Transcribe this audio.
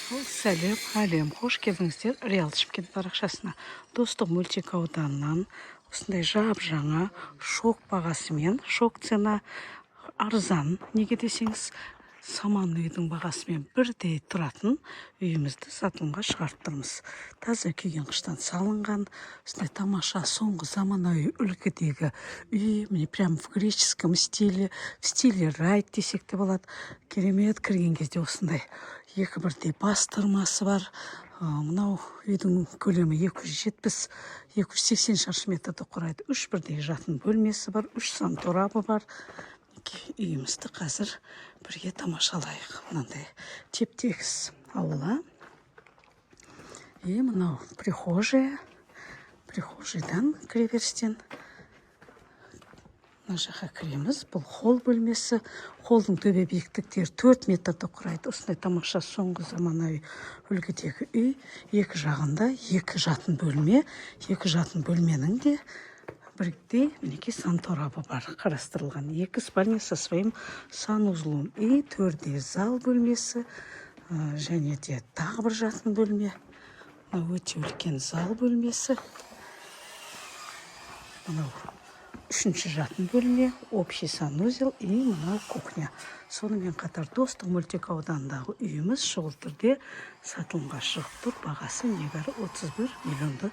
Сәлем, әлем! Қош келдіңіздер Реал Шымкент парақшасына. Достық мөлтек ауданынан осындай жап жаңа шок бағасымен, шок цена, арзан. Неге десеңіз, саман үйдің бағасымен бірдей тұратын үйімізді сатылымға шығарып тұрмыз. Таза күйген қыштан салынған осындай тамаша, соңғы заманауи үлгідегі үй. Міне, прям в греческом стиле, в стиле райт десек те болады. Керемет, кірген кезде осындай екі бірдей бастырмасы бар. Мынау үйдің көлемі 270-280 шаршы метрді құрайды. Үш бірдей жатын бөлмесі бар, үш санторабы бар. Мінекей, үйімізді қазір бірге тамашалайық. Мынандай теп тегіс аула и мынау прихожая. Прихожийдан кіреберістен мына жаққа кіреміз. Бұл холл бөлмесі. Холдың төбе биіктіктері 4 метрді құрайды. Осындай тамаша, соңғы заманауи үлгідегі үй. Екі жағында екі жатын бөлме, екі жатын бөлменің де бірдей, мінекей, санторабы бар қарастырылған. Екі спальня со своим санузлом. И төрде зал бөлмесі, және де тағы бір жатын бөлме. Мынау өте үлкен зал бөлмесі. Мынау үшінші жатын бөлме, общий санузел и мынау кухня. Сонымен қатар, Достық мөлтек ауданындағы үйіміз шұғыл түрде сатылымға шығып тұр. Бағасы небәрі 31 миллионды.